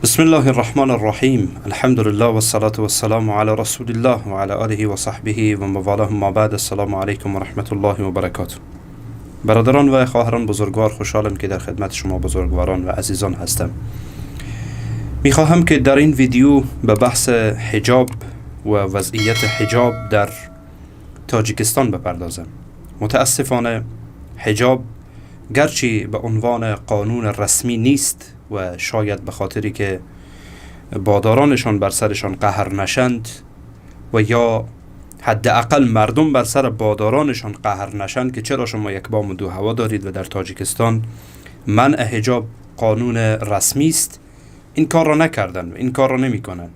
بسم الله الرحمن الرحیم. الحمد لله والصلاة والسلام على رسول الله وعلى آله و صحبه و من والاه. ما بعد، السلام علیکم و رحمت الله و برکاته. برادران و خواهران بزرگوار، خوشحالم که در خدمت شما بزرگواران و عزیزان هستم. میخواهم که در این ویدیو به بحث حجاب و وضعیت حجاب در تاجیکستان بپردازم. متاسفانه حجاب گرچه به عنوان قانون رسمی نیست و شاید به خاطری که بادارانشان بر سرشان قهر نشند و یا حداقل مردم بر سر بادارانشان قهر نشند که چرا شما یک بام و دو هوا دارید و در تاجیکستان منع حجاب قانون رسمی است، این کار را نکردن و این کار را نمی کنن.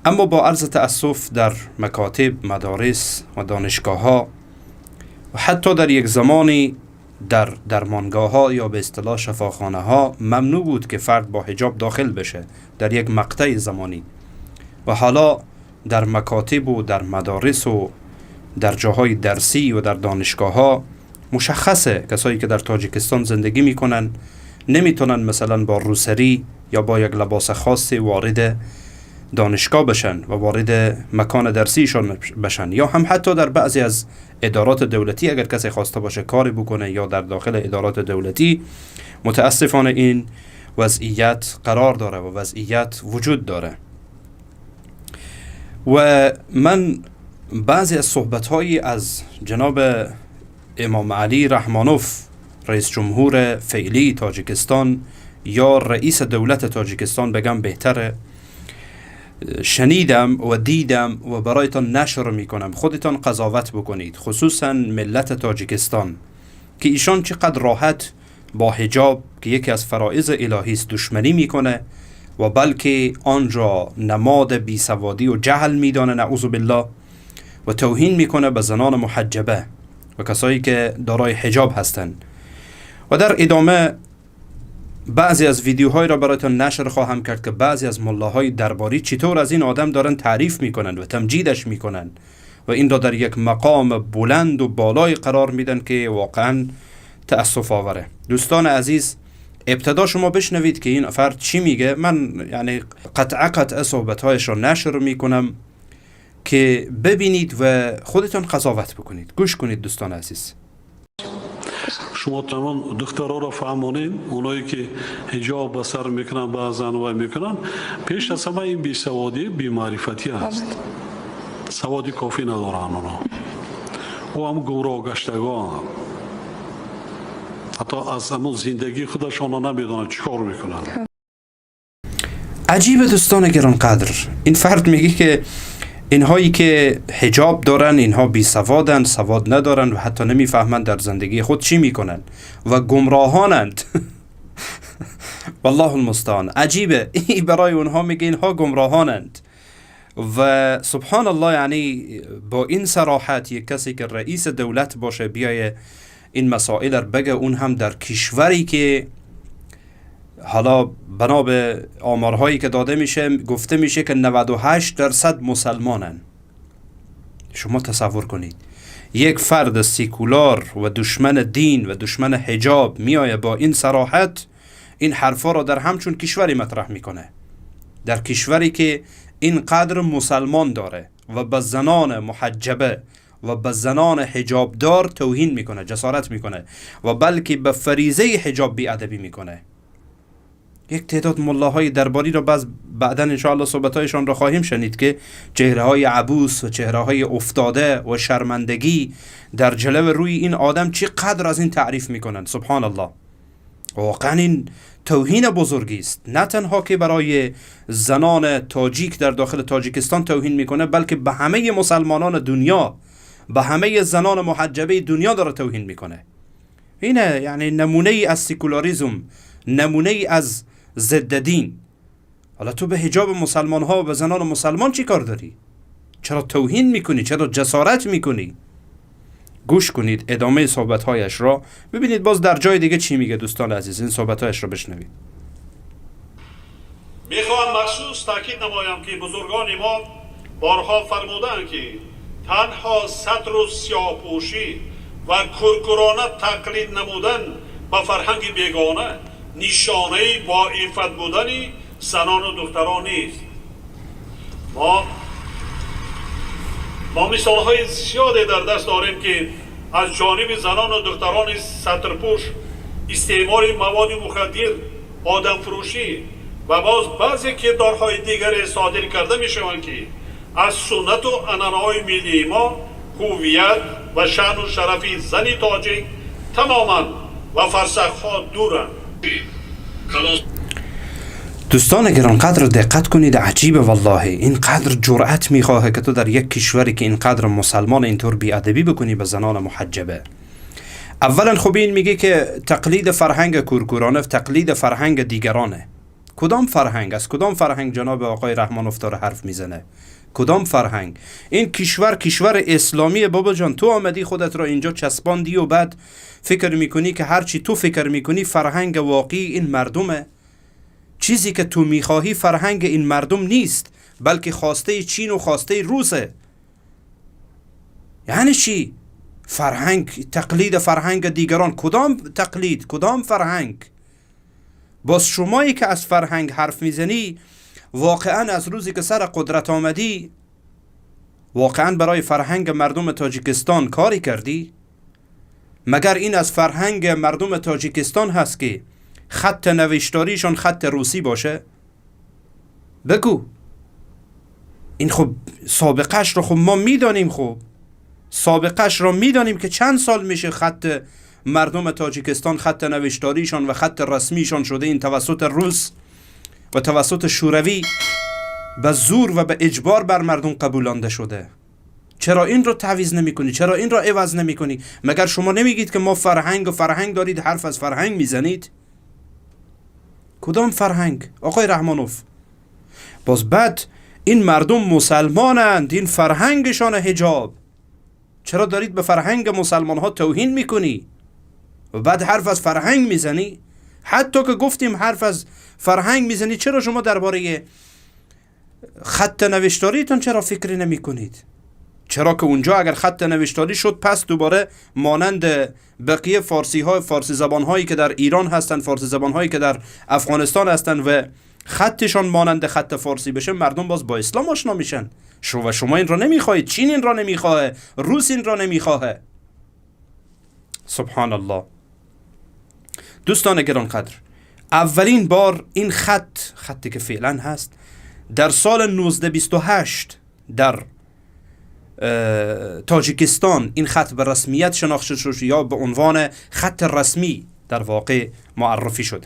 اما با عرض تأسف در مکاتب، مدارس و دانشگاه ها و حتی در یک زمانی در درمانگاه ها یا به اصطلاح شفاخانه ها ممنوع بود که فرد با حجاب داخل بشه در یک مقطع زمانی و حالا در مکاتب و در مدارس و در جاهای درسی و در دانشگاه ها مشخصه کسایی که در تاجیکستان زندگی میکنن نمیتونن مثلا با روسری یا با یک لباس خاصی وارد دانشگاه بشن و وارد مکان درسیشان بشن، یا هم حتی در بعضی از ادارات دولتی اگر کسی خواسته باشه کاری بکنه یا در داخل ادارات دولتی، متاسفانه این وضعیت قرار داره و وضعیت وجود داره. و من بعضی از صحبت از جناب امام علی رحمانوف، رئیس جمهور فعلی تاجیکستان یا رئیس دولت تاجیکستان بگم بهتره، شنیدم و دیدم و برایتان نشر میکنم، خودتان قضاوت بکنید، خصوصا ملت تاجیکستان، که ایشان چقدر راحت با حجاب که یکی از فرائض الهی است دشمنی میکنه و بلکه آن را نماد بیسوادی و جهل میدانه، نعوذ بالله، و توهین میکنه به زنان محجبه و کسایی که دارای حجاب هستند. و در ادامه بعضی از ویدیوهای را برایتان نشر خواهم کرد که بعضی از ملاهای درباری چطور از این آدم دارن تعریف میکنن و تمجیدش میکنن و این را در یک مقام بلند و بالای قرار میدن که واقعا تأسف آوره. دوستان عزیز، ابتدا شما بشنوید که این فرد چی میگه. من یعنی قطعه قطعه صحبتهایش را نشر میکنم که ببینید و خودتان قضاوت بکنید. گوش کنید دوستان عزیز. Шумо тамом духтароро фаҳмонед, оное ки ҳиҷоб ба сар мекунанд, баъзан вай мекунанд, пеш аз ҳама ин бесаводӣ, бемаърифатӣ аст, саводи кофӣ надоранд оно ӯ ҳам гумроҳ гаштагон, ҳатто аз ҳамон зиндагии худашонро намедонанд чӣ кор мекунанд. عجیب دوستان گرانقدر، این فرد میگه که اینهایی که حجاب دارن اینها بی سوادن، سواد ندارن و حتی نمیفهمند در زندگی خود چی میکنن و گمراهانند. والله المستعان. عجیبه، این برای اونها میگه اینها گمراهانند و سبحان الله، یعنی با این صراحت یک کسی که رئیس دولت باشه بیای این مسائل رو بگه، اون هم در کشوری که حالا بنا به آمارهایی که داده میشه گفته میشه که 98٪ مسلمانن. شما تصور کنید یک فرد سیکولار و دشمن دین و دشمن حجاب میآید با این صراحت این حرفا را در همچون کشوری مطرح میکنه، در کشوری که اینقدر مسلمان داره و به زنان محجبه و به زنان حجابدار توهین میکنه، جسارت میکنه و بلکه به فریضه حجاب بیادبی میکنه. یک تعداد ملاهای درباری را باز بعدا انشاءالله صحبتهایشان را خواهیم شنید که چهره های عبوس و چهره های افتاده و شرمندگی در جلو روی این آدم چقدر از این تعریف میکنند. سبحان الله، واقعا این توهین بزرگی است. نه تنها که برای زنان تاجیک در داخل تاجیکستان توهین میکنه، بلکه به همه مسلمانان دنیا، به همه زنان محجبه دنیا داره توهین میکنه. اینه یعنی نمونه ای از سکولاریزم، نمونه ای از ضد دین. حالا تو به حجاب مسلمان ها و به زنان مسلمان چی کار داری؟ چرا توهین میکنی؟ چرا جسارت میکنی؟ گوش کنید ادامه صحبت هایش را، ببینید باز در جای دیگه چی میگه. دوستان عزیز، این صحبت هایش را بشنوید. میخواهم مخصوص تاکید نمایم که بزرگان ما بارها فرمودند که تنها ستر و سیاه‌پوشی و کورکورانه تقلید نمودن به فرهنگ بیگانه نشانه با عفت بودن занон ва духтарон нест. Мо мисолҳои зиёде дар даст дорем, ки аз ҷониби занон ва духтарони сатрпӯш истеъмоли маводи мухаддир, одамфурӯшӣ ва боз баъзе кирдорҳои дигаре содир карда мешаванд, ки аз суннату анъанаҳои миллии мо, ҳуввият ва шаъну шарафи зани тоҷик тамоман ва фарсахҳо дуранд. دوستان گرانقدر دقت کنید، عجیبه والله. اینقدر جرأت میخواهه که تو در یک کشوری که اینقدر مسلمان اینطور بیادبی بکنی به زنان محجبه. اولا خب این میگه که تقلید فرهنگ کورکورانه، تقلید فرهنگ دیگرانه. کدام فرهنگ؟ از کدام فرهنگ جناب آقای رحمانوف داره حرف میزنه؟ کدام فرهنگ؟ این کشور کشور اسلامی بابا جان. تو آمدی خودت را اینجا چسباندی و بعد فکر میکنی که هرچی تو فکر میکنی فرهنگ واقعی این مردمه. چیزی که تو میخواهی فرهنگ این مردم نیست، بلکه خواسته چین و خواسته روسه. یعنی چی؟ فرهنگ، تقلید فرهنگ دیگران. کدام تقلید؟ کدام فرهنگ؟ باز شمایی که از فرهنگ حرف میزنی، واقعا از روزی که سر قدرت آمدی واقعا برای فرهنگ مردم تاجیکستان کاری کردی؟ مگر این از فرهنگ مردم تاجیکستان هست که خط نوشتاریشان خط روسی باشه؟ بگو. این خب سابقهش رو خب ما میدانیم، خب سابقهش رو میدانیم که چند سال میشه خط مردم تاجیکستان خط نوشتاریشان و خط رسمیشان شده این توسط روس و توسط شوروی به زور و به اجبار بر مردم قبولانده شده. چرا این رو تعویض نمی کنی؟ چرا این رو عوض نمی کنی؟ مگر شما نمیگید که ما فرهنگ و فرهنگ دارید، حرف از فرهنگ میزنید؟ کدام فرهنگ آقای رحمانوف؟ باز بعد این مردم مسلمانند، این فرهنگشان حجاب. چرا دارید به فرهنگ مسلمان ها توهین میکنی و بعد حرف از فرهنگ میزنی؟ حتی که گفتیم حرف از فرهنگ میزنی، چرا شما درباره خط نوشتاریتون چرا فکری نمی کنید؟ چرا که اونجا اگر خط نوشتاری شد، پس دوباره مانند بقیه فارسی های فارسی زبان هایی که در ایران هستند، فارسی زبان هایی که در افغانستان هستند و خطشان مانند خط فارسی بشه، مردم باز با اسلام آشنا میشن. شما این را نمیخواهید، چین این را نمیخواه، روس این را نمیخواه. سبحان الله. دوستان گرانقدر، اولین بار این خط، خطی که فعلا هست، در سال 1928 در تاجیکستان این خط به رسمیت شناخته شد یا به عنوان خط رسمی در واقع معرفی شد.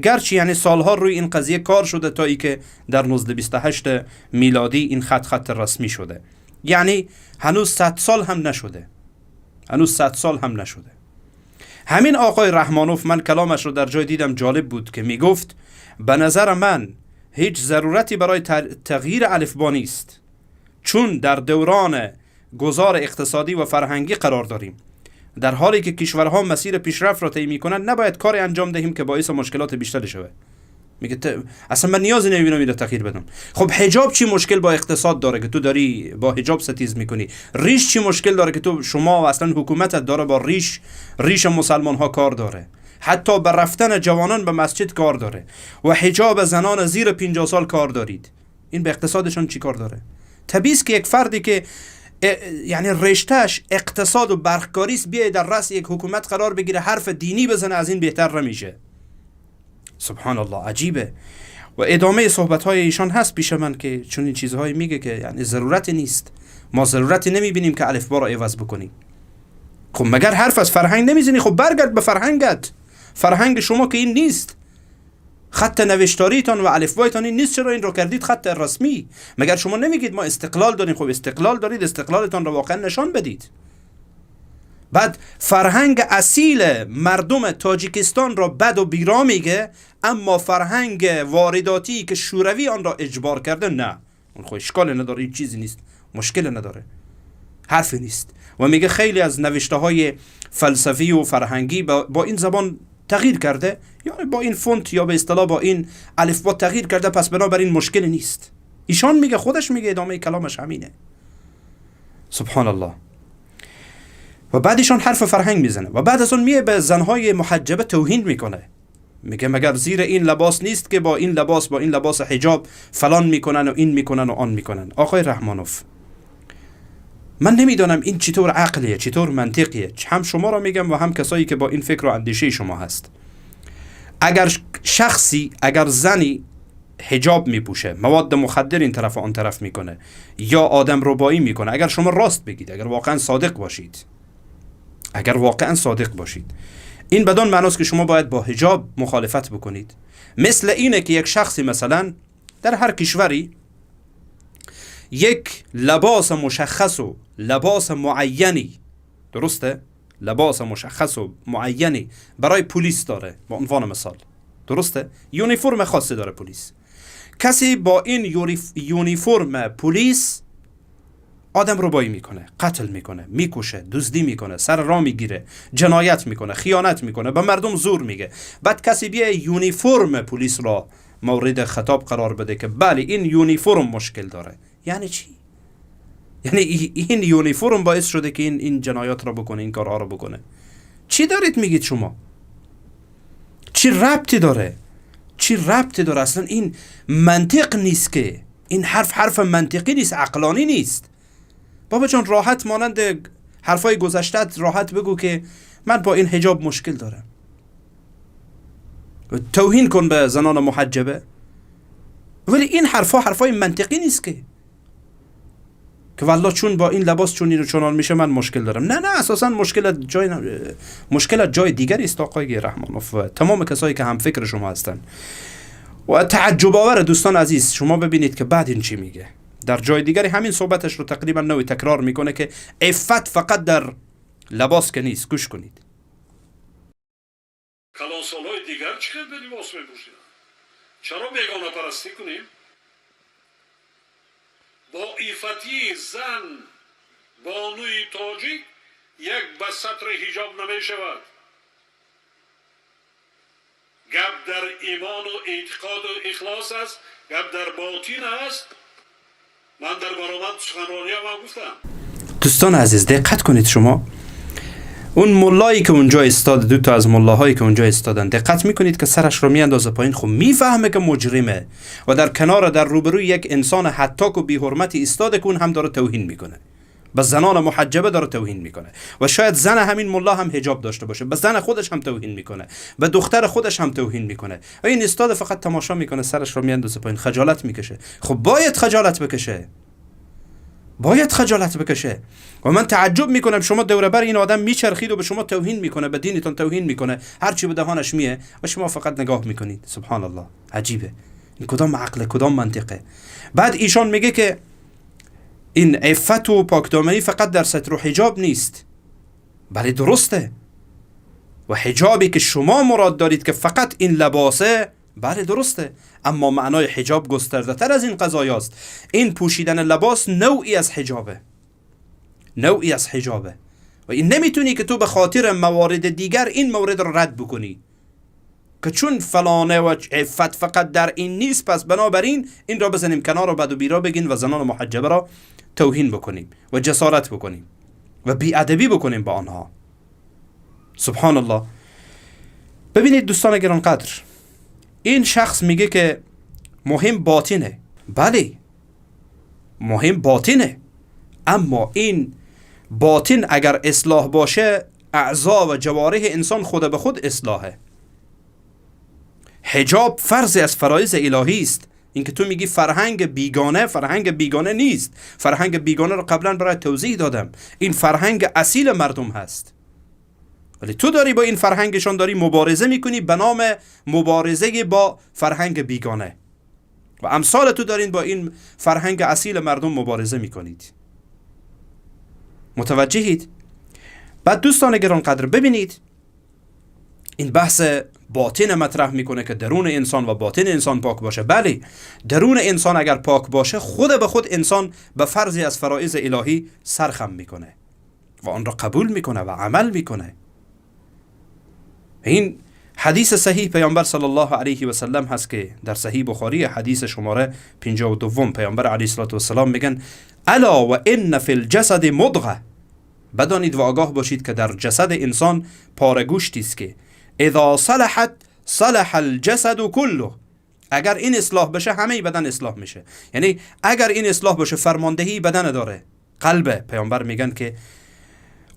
گرچه یعنی سالها روی این قضیه کار شده تا ای که در 1928 میلادی این خط خط رسمی شده. یعنی هنوز 100 سال هم نشده، هنوز 100 سال هم نشده. همین آقای رحمانوف، من کلامش رو در جای دیدم جالب بود که میگفت به نظر من هیچ ضرورتی برای تغییر الفبا نیست، چون در دوران گذار اقتصادی و فرهنگی قرار داریم. در حالی که کشورها مسیر پیشرفت را طی میکنند، نباید کاری انجام دهیم که باعث مشکلات بیشتر شود. میگه اصلا من نیازی نمیبینم اینو تغییر بدم. خب حجاب چی مشکل با اقتصاد داره که تو داری با حجاب ستیز میکنی؟ ریش چی مشکل داره که تو شما اصلا حکومتت داره با ریش مسلمان ها کار داره، حتی به رفتن جوانان به مسجد کار داره و حجاب زنان زیر 50 سال کار دارید. این به اقتصادشان چی کار داره؟ طبیعی است که یک فردی که یعنی رشتهش اقتصاد و برقکاری است بیای در رأس یک حکومت قرار بگیره، حرف دینی بزنه، از این بهتر نمیشه. سبحان الله، عجیبه. و ادامه صحبت های ایشان هست پیش من که چون این چیزهایی میگه که یعنی ضرورتی نیست، ما ضرورتی نمیبینیم که الفبا را عوض بکنیم. خب مگر حرف از فرهنگ نمیزنی؟ خب برگرد به فرهنگت. فرهنگ شما که این نیست، خط نوشتاریتان و الفبایتان این نیست، چرا این رو کردید خط رسمی؟ مگر شما نمیگید ما استقلال داریم؟ خب استقلال دارید، استقلالتان رو واقعا نشان بدید. بعد فرهنگ اصیل مردم تاجیکستان را بد و بیرا میگه، اما فرهنگ وارداتی که شوروی آن را اجبار کرده نه، اون خب اشکال نداره، هیچ چیزی نیست، مشکل نداره، حرفی نیست. و میگه خیلی از نوشته های فلسفی و فرهنگی با این زبان تغییر کرده، یعنی با این فونت یا به اصطلاح با این الفبا تغییر کرده، پس بنابراین مشکل نیست. ایشان میگه، خودش میگه، ادامه کلامش همینه. سبحان الله. و بعد ایشان حرف فرهنگ میزنه و بعد از اون میه به زنهای محجبه توهین میکنه. میگه مگر زیر این لباس نیست که با این لباس، با این لباس حجاب فلان میکنن و این میکنن و آن میکنن. آقای رحمانوف، من نمیدانم این چطور عقلیه، چطور منطقیه. هم شما را میگم و هم کسایی که با این فکر و اندیشه شما هست. اگر شخصی، اگر زنی حجاب میپوشه، مواد مخدر این طرف و آن طرف میکنه یا آدم ربایی میکنه، اگر شما راست بگید، اگر واقعا صادق باشید، اگر واقعا صادق باشید، این بدان معناست که شما باید با حجاب مخالفت بکنید. مثل اینه که یک شخصی مثلا در هر کشوری یک لباس مشخص و لباس معینی، درسته؟ لباس مشخص و معینی برای پلیس داره، با عنوان مثال، درسته؟ یونیفرم خاصی داره پلیس. کسی با این یونیفرم پلیس آدم ربایی میکنه، قتل میکنه، میکشه، دزدی میکنه، سر راه میگیره، جنایت میکنه، خیانت میکنه، به مردم زور میگه. بعد کسی بیا یونیفرم پلیس را مورد خطاب قرار بده که بله این یونیفرم مشکل داره. یعنی چی؟ یعنی این یونیفرم باعث شده که این جنایات را بکنه، این کارها را بکنه. چی دارید میگید شما؟ چی ربطی داره؟ چی ربطی داره؟ اصلا این منطق نیست که، این حرف حرف منطقی نیست، عقلانی نیست. بابا جان راحت مانند حرفای گذشتت راحت بگو که من با این حجاب مشکل دارم. توهین کن به زنان محجبه، ولی این حرفا حرفای منطقی نیست که والله چون با این لباس چون اینو چنان میشه من مشکل دارم. نه نه، اساسا مشکل جای دیگری است آقای رحمانوف و تمام کسایی که هم فکر شما هستن. و تعجب آور دوستان عزیز، شما ببینید که بعد این چی میگه. در جای دیگری همین صحبتش رو تقریبا نوعی تکرار میکنه که عفت فقط در لباس که نیست. گوش کنید. کلانسالهای دیگر چه به لباس میپوشیدن؟ چرا بیگانه پرستی کنیم؟ با عفتی زن بانوی تاجیک یک به سطر حجاب نمیشود. گپ در ایمان و اعتقاد و اخلاص است، گپ در باطن است. من در برآمد سخنرانی هم گفتم. دوستان عزیز دقت کنید، شما اون ملایی که اونجا ایستاد، دو تا از ملاهایی که اونجا ایستادن، دقت میکنید که سرش رو میاندازه پایین. خب میفهمه که مجرمه و در کنار، در روبروی یک انسان حتاک و بی‌حرمتی ایستاده که اون هم داره توهین میکنه، به زنان محجبه داره توهین میکنه و شاید زن همین ملا هم حجاب داشته باشه، به زن خودش هم توهین میکنه، به دختر خودش هم توهین میکنه و این ایستاده فقط تماشا میکنه، سرش رو میاندازه پایین، خجالت میکشه. خب باید خجالت بکشه، باید خجالت بکشه. و من تعجب میکنم شما دوره بر این آدم میچرخید و به شما توهین میکنه، به دینتون توهین میکنه، هرچی به دهانش میه و شما فقط نگاه میکنید. سبحان الله، عجیبه. این کدام عقله، کدام منطقه؟ بعد ایشان میگه که این عفت و پاکدامنی فقط در ستر و حجاب نیست. بله درسته، و حجابی که شما مراد دارید که فقط این لباسه، بله درسته، اما معنای حجاب گسترده تر از این قضایاست. این پوشیدن لباس نوعی از حجابه، نوعی از حجابه و این نمیتونی که تو به خاطر موارد دیگر این مورد رو رد بکنی که چون فلانه و عفت فقط در این نیست، پس بنابراین این را بزنیم کنار و بد و بیرا بگین و زنان محجبه را توهین بکنیم و جسارت بکنیم و بی‌ادبی بکنیم با آنها. سبحان الله. ببینید دوستان گرانقدر، این شخص میگه که مهم باطنه. بله مهم باطنه، اما این باطن اگر اصلاح باشه، اعضا و جوارح انسان خود به خود اصلاحه. حجاب فرض از فرایض الهی است. این که تو میگی فرهنگ بیگانه، فرهنگ بیگانه نیست. فرهنگ بیگانه رو قبلا برای توضیح دادم، این فرهنگ اصیل مردم هست، ولی تو داری با این فرهنگشان داری مبارزه میکنی به نام مبارزه با فرهنگ بیگانه و امثال تو دارین با این فرهنگ اصیل مردم مبارزه میکنید. متوجهید؟ بعد دوستان گرانقدر ببینید، این بحث باطن مطرح میکنه که درون انسان و باطن انسان پاک باشه. بله درون انسان اگر پاک باشه، خود به خود انسان به فرضی از فرایض الهی سرخم میکنه و آن را قبول میکنه و عمل میکنه. این حدیث صحیح پیامبر صلی الله علیه و سلم هست که در صحیح بخاری حدیث شماره 52 پیامبر علیه الصلاة والسلام میگن الا و ان فی الجسد مضغه، بدانید و آگاه باشید که در جسد انسان پاره گوشتی است که اذا صلحت صلح الجسد كله. اگر این اصلاح بشه همه بدن اصلاح میشه. یعنی اگر این اصلاح بشه فرماندهی بدن داره، قلبه. پیامبر میگن که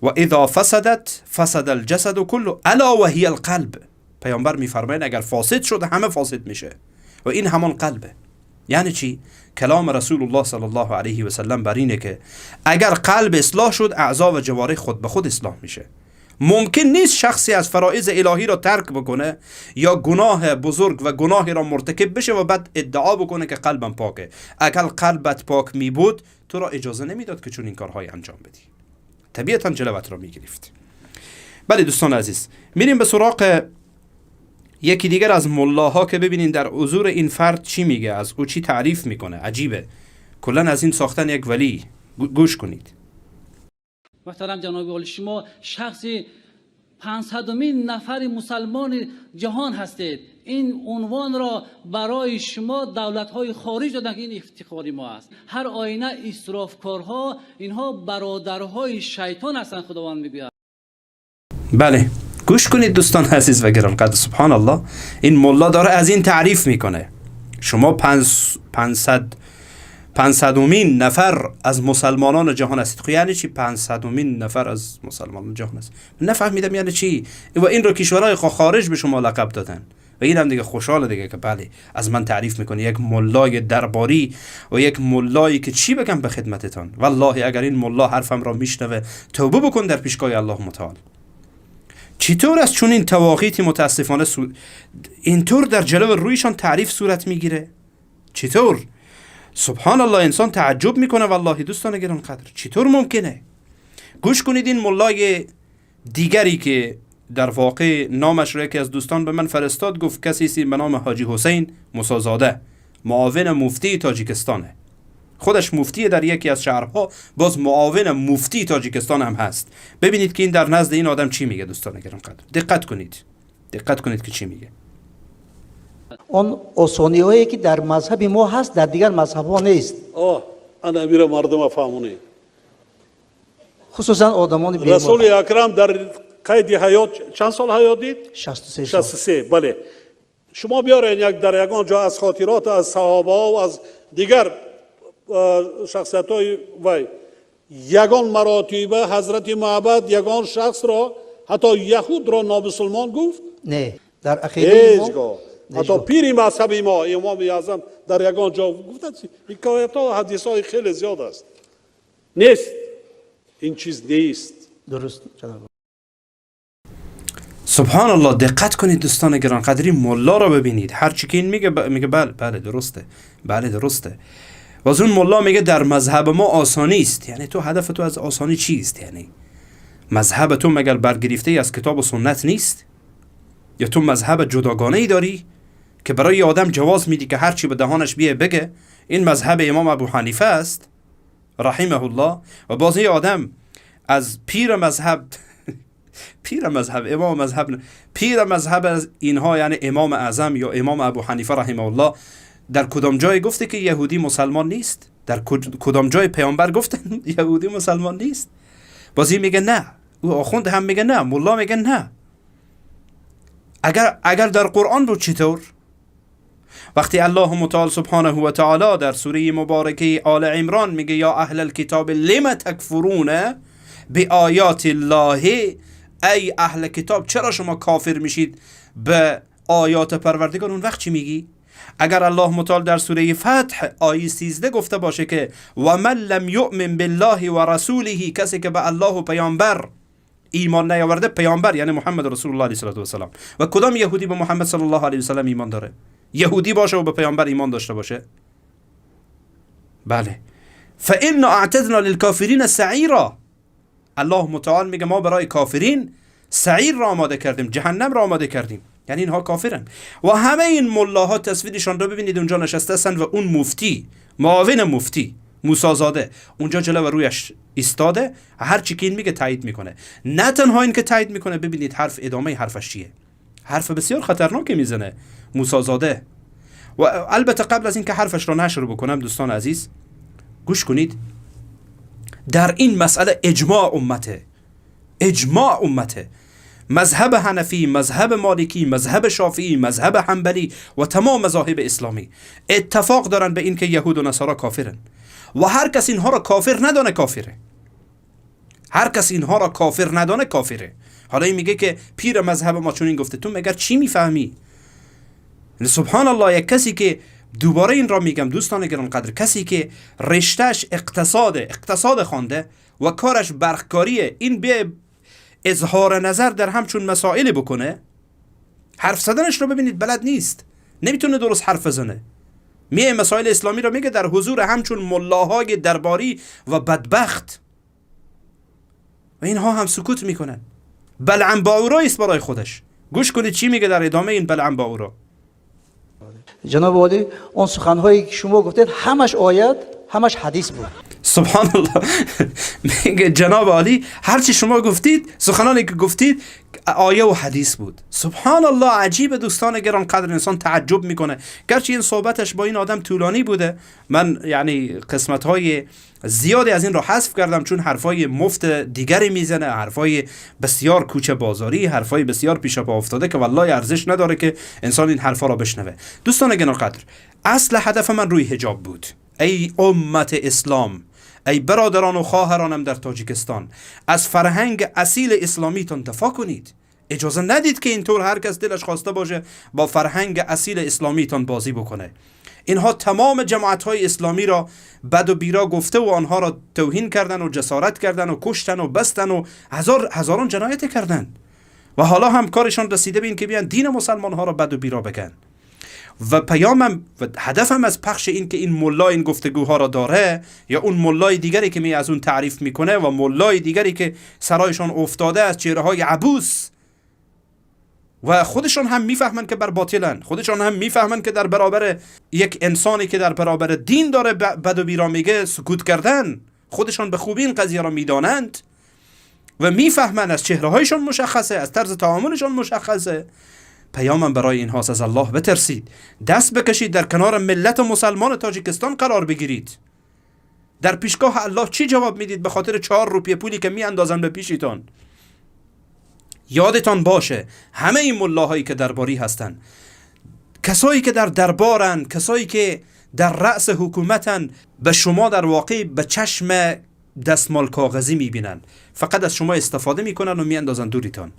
و اذا فسدت فسد الجسد كله الا وهي القلب. پیامبر میفرمایند اگر فاسد شد همه فاسد میشه و این همان قلبه. یعنی چی؟ کلام رسول الله صلی الله علیه و سلم بر اینه که اگر قلب اصلاح شد اعضا و جوارح خود به خود اصلاح میشه. ممکن نیست شخصی از فرائض الهی را ترک بکنه یا گناه بزرگ و گناهی را مرتکب بشه و بعد ادعا بکنه که قلبم پاکه. اگر قلبت پاک می بود تو را اجازه نمیداد که چون این کارهای انجام بدی، طبیعتا جلوت را میگرفت. بله دوستان عزیز، میریم به سراغ یکی دیگر از ملاها که ببینین در حضور این فرد چی میگه، از او چی تعریف میکنه. عجیبه، کلا از این ساختن یک ولی. گوش کنید. محترم جناب عالی، شما شخصی 500مین نفر مسلمان جهان هستید. این عنوان را برای شما دولت‌های خارج دادن که این افتخار ما است. هر آینه اسرافکارها اینها برادرهای شیطان هستند، خداوند میگوید. بله گوش کنید دوستان عزیز و گرانقدر. سبحان الله، این ملا داره از این تعریف میکنه. شما 500مین نفر از مسلمانان جهان هستید. خب یعنی چی 500مین نفر از مسلمانان جهان هست؟ نفهمیدم یعنی چی. و این رو کشورهای خارج به شما لقب دادن و این هم دیگه خوشحاله دیگه که بله از من تعریف میکنه، یک ملای درباری و یک ملایی که چی بگم به خدمتتان. والله اگر این ملا حرفم را میشنوه توبه بکن در پیشگاه الله متعال. چطور از چون این تواقیتی متاسفانه اینطور در جلو رویشان تعریف صورت میگیره؟ چطور؟ سبحان الله، انسان تعجب میکنه والله دوستان گرانقدر، چطور ممکنه؟ گوش کنید این ملای دیگری که در واقع نامش را یکی از دوستان به من فرستاد، گفت کسی سی به نام حاجی حسین موسازاده، معاون مفتی تاجیکستانه. خودش مفتی در یکی از شهرها، باز معاون مفتی تاجیکستان هم هست. ببینید که این در نزد این آدم چی میگه دوستان گرانقدر. دقت کنید، دقت کنید که چی میگه. آن آسانی‌هایی که در مذهب ما هست در دیگر مذهب‌ها نیست. انا امیر مردم فهمونی. خصوصا آدمان بیمار. رسول اکرم در قید حیات چند سال حیات دید؟ 63 سال. 63. بله. شما بیارین یک در یگان جا از خاطرات از صحابه و از دیگر شخصیت‌های وی یگان مراتبه حضرت معبد یگان شخص را حتی یهود را نامسلمان گفت؟ نه، در عقیده ما حتی پیر مذهب ما امام اعظم در یگان جا گفتند حکایت ها و حدیث های خیلی زیاد است. نیست، این چیز نیست. درست جناب. سبحان الله، دقت کنید دوستان گرانقدری، ملا را ببینید، هر چی که این میگه میگه بله بله درسته، بله درسته. و از اون ملا میگه در مذهب ما آسانی است. یعنی تو هدف تو از آسانی چیست؟ یعنی مذهب تو مگر برگرفته از کتاب و سنت نیست؟ یا تو مذهب جداگانه ای داری که برای آدم جواز میدی که هرچی به دهانش بیه بگه؟ این مذهب امام ابو حنیفه است رحمه الله. و باز این آدم از پیر مذهب پیر مذهب امام مذهب پیر مذهب از اینها، یعنی امام اعظم یا امام ابو حنیفه رحمه الله، در کدام جای گفته که یهودی مسلمان نیست؟ در کدام جای پیامبر گفته یهودی مسلمان نیست؟ بازی میگه نه، او آخوند هم میگه نه، ملا میگه نه. اگر در قرآن بود چطور؟ وقتی الله متعال سبحانه و تعالی در سوره مبارکه آل عمران میگه یا اهل الکتاب لم تکفرون بآیات الله، ای اهل کتاب چرا شما کافر میشید به آیات پروردگار؟ اون وقت چی میگی؟ اگر الله متعال در سوره فتح آیه 13 گفته باشه که و من لم یؤمن بالله و رسوله، کسی که به الله و پیامبر ایمان نیاورده، پیامبر یعنی محمد رسول الله علیه و سلم. و کدام یهودی به محمد صلی الله علیه و سلم ایمان داره؟ یهودی باشه و به پیامبر ایمان داشته باشه؟ بله. فإنا اعتدنا للکافرین سعیرا، الله متعال میگه ما برای کافرین سعیر را آماده کردیم، جهنم را آماده کردیم. یعنی اینها کافرن. و همه این ملاها تصویرشان رو ببینید اونجا نشسته هستند و اون مفتی، معاون مفتی موسازاده اونجا جلو رویش ایستاده، هر چی که این میگه تایید میکنه. نه تنها این که تایید میکنه، ببینید حرف ادامه حرفش چیه. حرف بسیار خطرناکی میزنه موسازاده. و البته قبل از اینکه حرفش را نشر بکنم دوستان عزیز گوش کنید، در این مسئله اجماع امته، اجماع امته. مذهب حنفی، مذهب مالکی، مذهب شافعی، مذهب حنبلی و تمام مذاهب اسلامی اتفاق دارن به این که یهود و نصارا کافرن و هر کس اینها را کافر ندانه کافره. هر کس اینها را کافر ندانه کافره. حالا این میگه که پیر مذهب ما چون این گفته، تو مگر چی میفهمی؟ سبحان الله. یک کسی که دوباره این را میگم دوستان گرانقدر، کسی که رشتهش اقتصاد خوانده و کارش برقکاریه، این به اظهار نظر در همچون مسائل بکنه، حرف زدنش رو ببینید بلد نیست، نمیتونه درست حرف بزنه، میه مسائل اسلامی رو میگه در حضور همچون ملاهای درباری و بدبخت و اینها هم سکوت میکنن. بلعم باورا است برای خودش. گوش کنید چی میگه در ادامه این بلعم باورا. جناب عالی، اون سخنهایی که شما گفتید همش آیت، همش حدیث بود. سبحان الله. میگه جناب عالی هرچی شما گفتید، سخنانی که گفتید آیه و حدیث بود. سبحان الله. عجیب دوستان گرانقدر، انسان تعجب میکنه. گرچه این صحبتش با این آدم طولانی بوده، من یعنی قسمت های زیادی از این رو حذف کردم چون حرفای مفت دیگری میزنه، حرفای بسیار کوچه بازاری، حرفای بسیار پیش پا افتاده که والله ارزش نداره که انسان این حرفا را بشنوه. دوستان گرانقدر، اصل هدف من روی حجاب بود. ای امت اسلام، ای برادران و خواهرانم در تاجیکستان، از فرهنگ اصیل اسلامیتان دفاع کنید. اجازه ندید که اینطور هر کس دلش خواسته باشه با فرهنگ اصیل اسلامیتان بازی بکنه. اینها تمام جماعت‌های اسلامی را بد و بیرا گفته و آنها را توهین کردن و جسارت کردن و کشتن و بستن و هزاران جنایت کردن و حالا هم کارشان رسیده به این که بیان دین مسلمان ها را بد و بیرا بگن. و پیامم و هدفم از پخش این که این ملا این گفتگوها را داره یا اون ملای دیگری که می از اون تعریف میکنه و ملای دیگری که سرایشان افتاده از چهره های عبوس و خودشان هم میفهمن که بر باطلن، خودشان هم میفهمن که در برابر یک انسانی که در برابر دین داره بد و بیرا میگه سکوت کردن، خودشان به خوبی این قضیه را میدانند و میفهمن، از چهره هایشان مشخصه، از طرز تعاملشان مشخصه. پیامم برای اینهاست از الله بترسید، دست بکشید، در کنار ملت مسلمان تاجیکستان قرار بگیرید. در پیشگاه الله چی جواب میدید به خاطر 4 روپیه پولی که میاندازن به پیشتان؟ یادتان باشه همه این ملاهایی که درباری هستن، کسایی که در دربارن، کسایی که در رأس حکومتن، به شما در واقع به چشم دستمال کاغذی میبینن، فقط از شما استفاده میکنن و میاندازن دوریتان.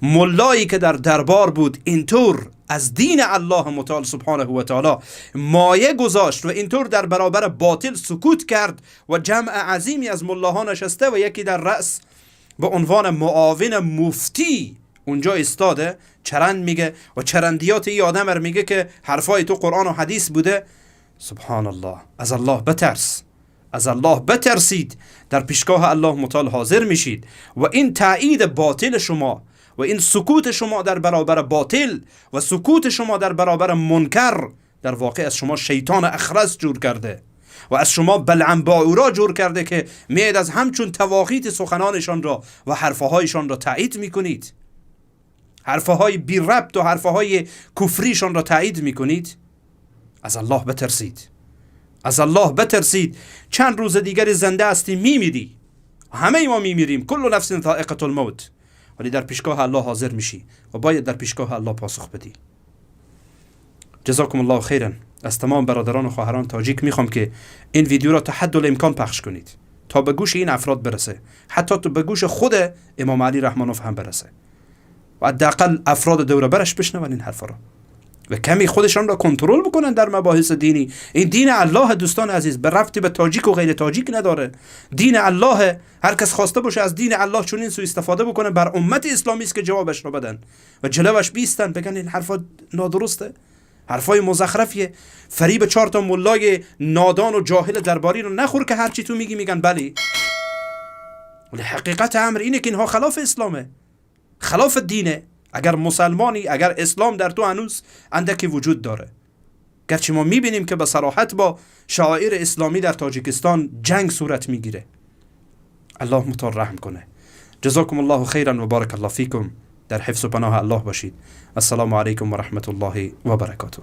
ملایی که در دربار بود اینطور از دین الله متعال سبحانه و تعالی مایه گذاشت و اینطور در برابر باطل سکوت کرد و جمع عظیمی از ملاها نشسته و یکی در رأس به عنوان معاون مفتی اونجا ایستاده چرند میگه و چرندیات این آدم رو میگه که حرفای تو قرآن و حدیث بوده. سبحان الله. از الله بترس، از الله بترسید، در پیشگاه الله متعال حاضر میشید و این تایید باطل شما و این سکوت شما در برابر باطل و سکوت شما در برابر منکر در واقع از شما شیطان اخرس جور کرده و از شما بلعم باورا جور کرده که میاید از همچون تواقیت سخنانشان را و حرفهایشان را تایید میکنید، حرفهای بی ربط و حرفهای کفریشان را تایید میکنید. از الله بترسید، از الله بترسید. چند روز دیگر زنده هستی میمیری، همه ما میمیریم، کل نفس ذائقة الموت، ولی در پیشگاه الله حاضر میشی و باید در پیشگاه الله پاسخ بدی. جزاکم الله خیرا. از تمام برادران و خواهران تاجیک میخوام که این ویدیو را تا حد الامکان پخش کنید تا به گوش این افراد برسه، حتی تا به گوش خود امام علی رحمانوف هم برسه و حداقل افراد دور برش بشنون این حرفا را و کمی خودشان را کنترل بکنن در مباحث دینی. این دین الله دوستان عزیز به ربطی به تاجیک و غیر تاجیک نداره. دین الله، هر کس خواسته باشه از دین الله چنین سوء استفاده بکنه بر امت اسلامی است که جوابش رو بدن و جلوش بیستن، بگن این حرفا نادرسته، حرفای مزخرفیه. فریب 4 تا ملای نادان و جاهل درباری رو نخور که هرچی تو میگی میگن بلی. ولی حقیقت امر اینه که اینها خلاف اسلامه، خلاف دینه. اگر مسلمانی، اگر اسلام در تو هنوز اندکی وجود داره، گرچه ما میبینیم که به صراحت با شعائر اسلامی در تاجیکستان جنگ صورت میگیره. الله متعال رحم کنه. جزاکم الله خیرا و بارک الله فیکم. در حفظ و پناه الله باشید. السلام علیکم و رحمت الله و برکاته.